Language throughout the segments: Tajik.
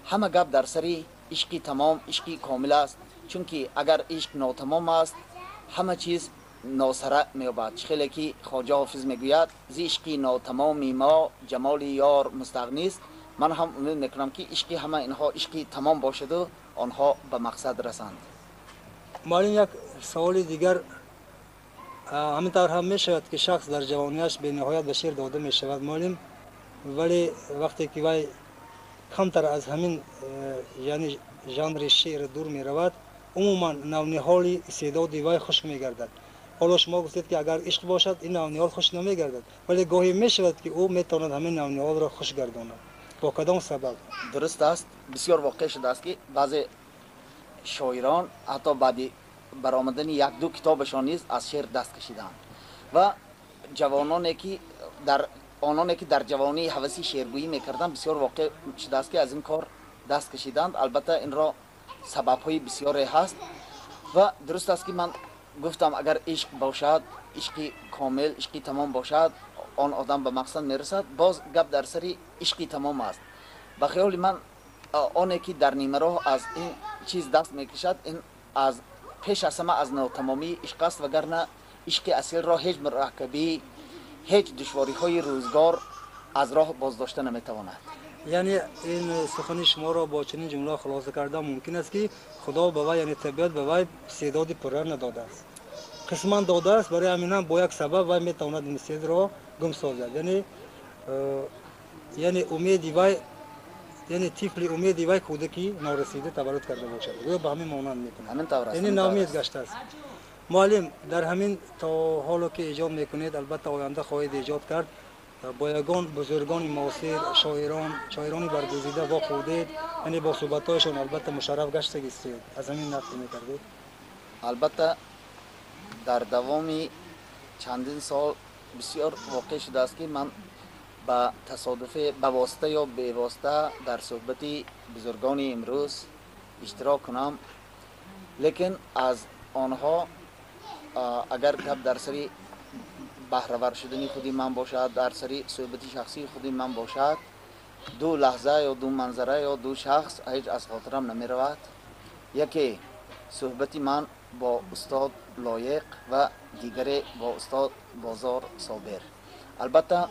Ҳама гап дар сари ишқи тамом, ишқи комил аст, чунки агар ишқ нотамом аст, ҳама чиз носара меёбад. Чӣ хеле ки Хоҷа Ҳофиз мегӯяд: зи ишқи нотамоми мо ҷамоли ёр мустағнист. Ман ҳам умед мекунам, ки ишқи ҳама инҳо ишқи тамом бошаду онҳо ба мақсад расанд. Муаллим, як саволи дигар. Ҳамин тавр ҳам мешавад, ки шахс дар ҷавониаш бениҳоят ба шеър дода мешавад, муаллим, вале вақте ки вай камтар аз ҳамин, яъне жанри шеър, дур меравад, умуман навниҳоли истеъдоди вай хушк мегардад. Ҳоло шумо гуфтед, ки агар ишқ бошад, ин навниҳол хушк намегардад, вале гоҳе мешавад, ки ӯ метавонад ҳамин навниҳолро хушк гардонад. Бо кадом сабаб? Дуруст аст, бисёр воқеъ шудааст, ки баъзе шоирон ҳатто баъди баромадани як-ду китобашон низ аз шеър даст кашиданд ва ҷавононе ки дар ононе ки дар ҷавонӣ ҳаваси шеъргӯӣ мекарданд, бисёр воқеъ шудааст, ки аз ин кор даст кашиданд. Албатта, инро сабабҳои бисёре ҳаст ва дуруст аст, ки ман гуфтам, агар ишқ бошад, ишқи комил, ишқи тамом бошад, он одам ба мақсад мерасад. Боз гап дар сари ишқи тамом аст. Ба хаёли ман, оне ки дар нимароҳ аз ин чиз даст мекашад, ин аз пеш аз ҳама аз нотамомии ишқ аст, вагарна ишқи асилро ҳеҷ мураккабӣ, ҳеҷ душвориҳои рӯзгор аз роҳ боздошта наметавонад. Яъне ин сухани шуморо бо чунин ҷумла хулоса кардан мумкин аст, ки Худо ба вай, яъне табиат ба вай истеъдоди пурра надодааст, қисман додааст, барои ҳамин ҳам бо як сабаб вай метавонад ин истеъдодро гум созад. Яъне умеди вай, яъне тифли умеди вай кӯдаки норасида таваллуд карда бошад, гӯё ба ҳамин монанд мекунад. Ҳамин тавр аст. Яъне ноумед гаштааст. Муаллим, дар ҳамин то ҳоло ки эҷод мекунед, албатта оянда хоҳед эҷод кард, бо ягон бузургони муосир, шоирон, шоирони баргузида вохӯрдед, яъне бо суҳбатҳояшон албатта мушарраф гаштагистед, аз ҳамин нақл мекардед? Албатта, дар давоми чандин сол бисёр воқеъ шудааст, ки ман ба тасодуфе, ба восита ё бевосита дар суҳбати бузургони имрӯз иштирок кунам, лекин аз онҳо, агар гап дар сари баҳравар шудани худи ман бошад, дар сари суҳбати шахсии худи ман бошад, ду лаҳза ё ду манзара ё ду шахс ҳеҷ аз хотирам намеравад. Яке суҳбати ман бо устод Лоиқ ва дигаре бо устод Бозор Собир. Албатта,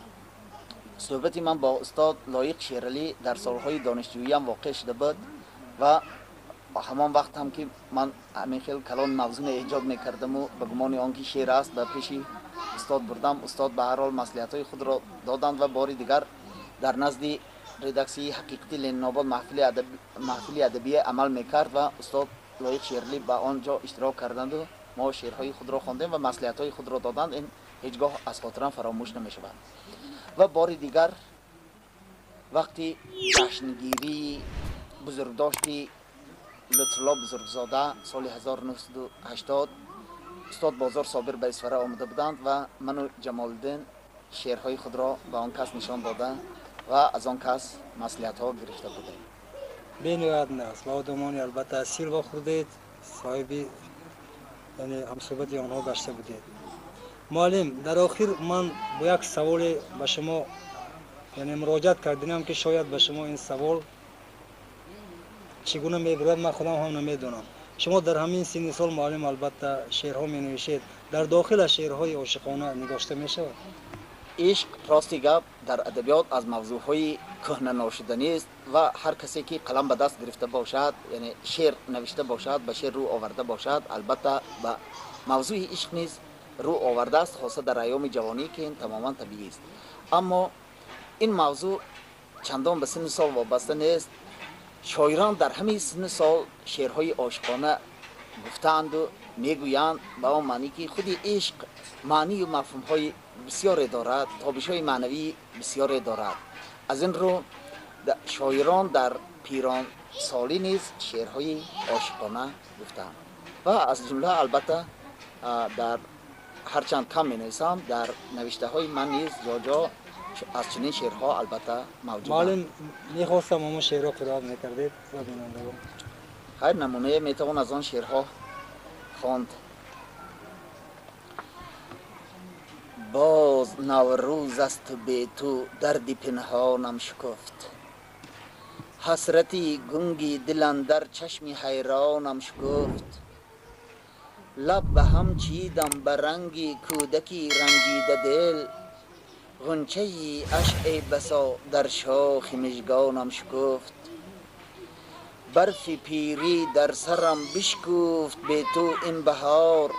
суҳбати ман бо устод Лоиқ Шералӣ дар солҳои донишҷӯиям воқеъ шуда буд ва ҳамон вақт ҳам ки ман ҳамин хел калон мавзуне эҷод мекардаму ба гумони он ки шеър аст, ба пеши устод бурдам. Устод ба ҳар ҳол маслиҳатҳои худро доданд ва бори дигар дар назди редаксияи «Ҳақиқати» Ленинобод маҳфили адабие амал мекард ва устод Лоиқ Шералӣ ба он ҷо иштирок карданду мо шеърҳои худро хондем ва маслиҳатҳои худро доданд. Ин ҳеҷ гоҳ аз хотирам фаромӯш намешавад. Ва бори дигар вақти ҷашнгирии бузургдошти Лутфулло Бузургзода соли 1980 устод Бозор Собир ба Исфара омада буданд ва ману Ҷамолиддин шеърҳои худро ба он кас нишон дода ва аз он кас маслиҳатҳо гирифта будем. Бениҳоят нағз. Ба одамони албатта асил вохӯрдед, соҳиби, яъне ҳамсӯҳбати онҳо гашта будед. Муаллим, дар охир ман бо як саволе ба шумо, яъне муроҷиат карданам, ки шояд ба шумо ин савол чӣ гуна мебурад, ман худам ҳам намедонам. Шумо дар ҳамин синни сол, муаллим, албатта шеърҳо менавишед, дар дохилаш шеърҳои ошиқона нигошта мешавад? Ишқ, рости гап, дар адабиёт аз мавзӯъҳои кӯҳнаношуданист ва ҳар касе ки қалам ба даст гирифта бошад, яъне шеър навишта бошад, ба шеър рӯ оварда бошад, албатта ба мавзӯи ишқ низ рӯ овардааст, хоса дар айёми ҷавонӣ, ки ин тамоман табиист. Аммо ин мавзӯъ чандон ба синну сол вобаста нест. Шоирон дар ҳамаи синну сол шеърҳои ошиқона гуфтаанду мегӯянд, ба он маънӣ ки худи ишқ маънию мафҳумҳои бисёре дорад, тобишҳои маънавии бисёре дорад. Аз ин рӯ шоирон дар пиронсолӣ низ шеърҳои ошиқона гуфтаанд ва аз ҷумла, албатта, дар ҳарчанд кам менависам, дар навиштаҳои ман низ ҷо-ҷо аз чунин шеърҳо албатта мавҷуданд. Муаллим, мехостам ҳамон шеърҳо қироат мекардед ба бинандагон. Хайр, намунае метавон аз он шеърҳо хонд. Боз Наврӯз асту бе ту дарди пинҳонам шукуфт, Ҳасрати гунги дил андар чашми ҳайронам шукуфт. Лаб ба ҳам чидам ба ранги кӯдаки ранҷидадил, ғунчаи ашк эй басо дар шохи мижгонам шукуфт. Барфи пирӣ дар сарам бишкуфт бе ту ин баҳор,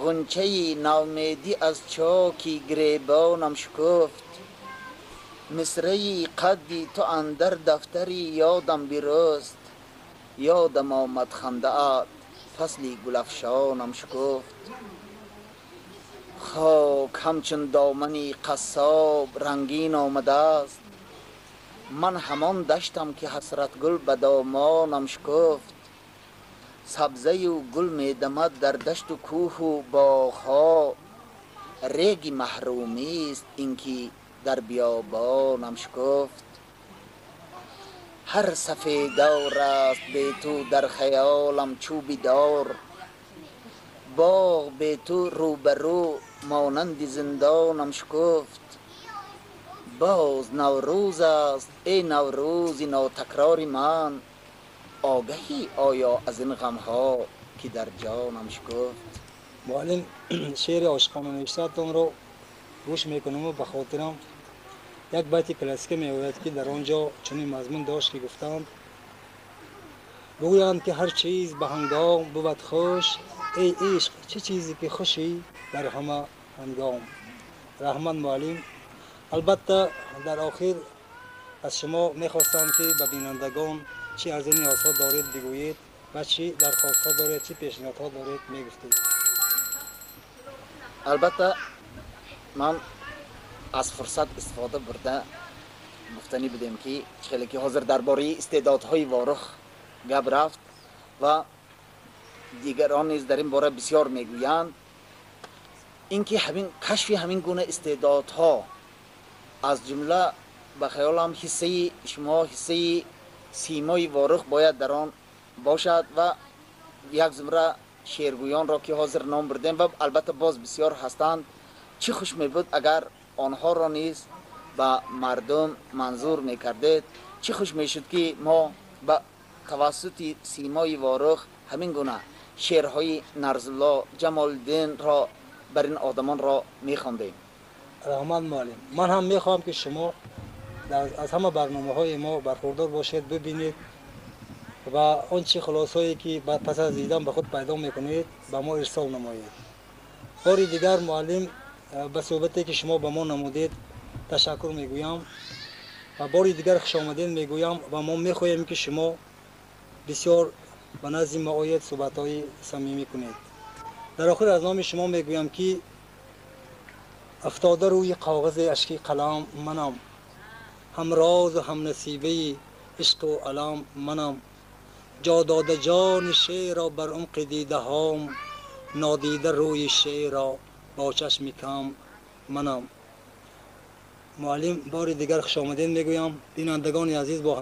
ғунчаи навмедӣ аз чоки гиребонам шукуфт. Мисраи қадди ту андар дафтари ёдам бирост, ёдам омад хандаат фасли гулафшонам шукуфт. Хок ҳамчун домани қассоб рангин омадааст, ман ҳамон даштам ки ҳасратгул ба домонам шукуфт. Сабзаю гул медамад дар дашту кӯҳу боғҳо, реги маҳрумист ин ки дар биёбонам шукуфт. Ҳар сафедор аст бе ту дар хаёлам чӯби дор, боғ бе ту рӯбарӯ монанди зиндонам шукуфт. Боз Наврӯз аст эй Наврӯзи нотакрори ман, огаҳӣ оё аз ин ғамҳо ки дар ҷонам шукуфт. Муаллим, шеъри ошиқона навиштаатонро гӯш мекунаму ба хотирам як байти классика меояд, ки дар он ҷо чунин мазмун дошт, ки гуфтанд: гӯянд, ки ҳар чиз ба ҳангом бувад хуш, эй ишқ, чӣ чизе ки хушӣ дар ҳама ҳангом. Раҳмат, муаллим. Албатта, дар охир аз шумо мехостам, ки ба бинандагон чӣ арзу ниёзҳо доред, бигӯед ва чӣ дархостҳо доред, чӣ пешниҳодҳо доред, мегуфтед. Албатта, ман аз фурсат истифода бурда гуфтанӣ будем, ки хеле ки ҳозир дар бораи истеъдодҳои Ворух гап рафт ва дигарон низ дар ин бора бисёр мегӯянд, ин ки ҳамин кашфи ҳамин гуна истеъдодҳо, аз ҷумла ба хаёлам ҳиссаи шумо, ҳиссаи Симои Ворух бояд дар он бошад ва як зумра шеъргӯёнро ки ҳозир ном бурдем ва албатта боз бисёр ҳастанд, чӣ хуш мебуд, агар онҳоро низ ба мардум манзур мекардед. Чӣ хуш мешуд, ки мо ба тавассути Симои Ворух ҳамин гуна шеърҳои Нарзулло, Ҷамолиддинро бар ин одамонро мехондем. Раҳмат, муаллим. Ман ҳам мехоҳам, ки шумо аз ҳама барномаҳои мо бархурдор бошед, бибинед ва он чӣ хулосҳое ки пас аз дидан ба худ пайдо мекунед, ба мо ирсол намоед. Бори дигар, муаллим, ба суҳбате ки шумо ба мо намудед, ташаккур мегӯям ва бори дигар хушомадед мегӯям ва мо мехоҳем, ки шумо бисёр ба назди мо оед, суҳбатҳои самимӣ кунед. Дар охир аз номи шумо мегӯям, ки афтода рӯи коғази ашки қалам манам, ҳамрозу ҳамнасибаи ишқу алам манам, ҷо дода ҷони шеърро бар умқи дидаҳом, нодида рӯи шеърро бо чашми кам манам. Муаллим, бори дигар хушомадед мегӯям. Бинандагони азиз, бо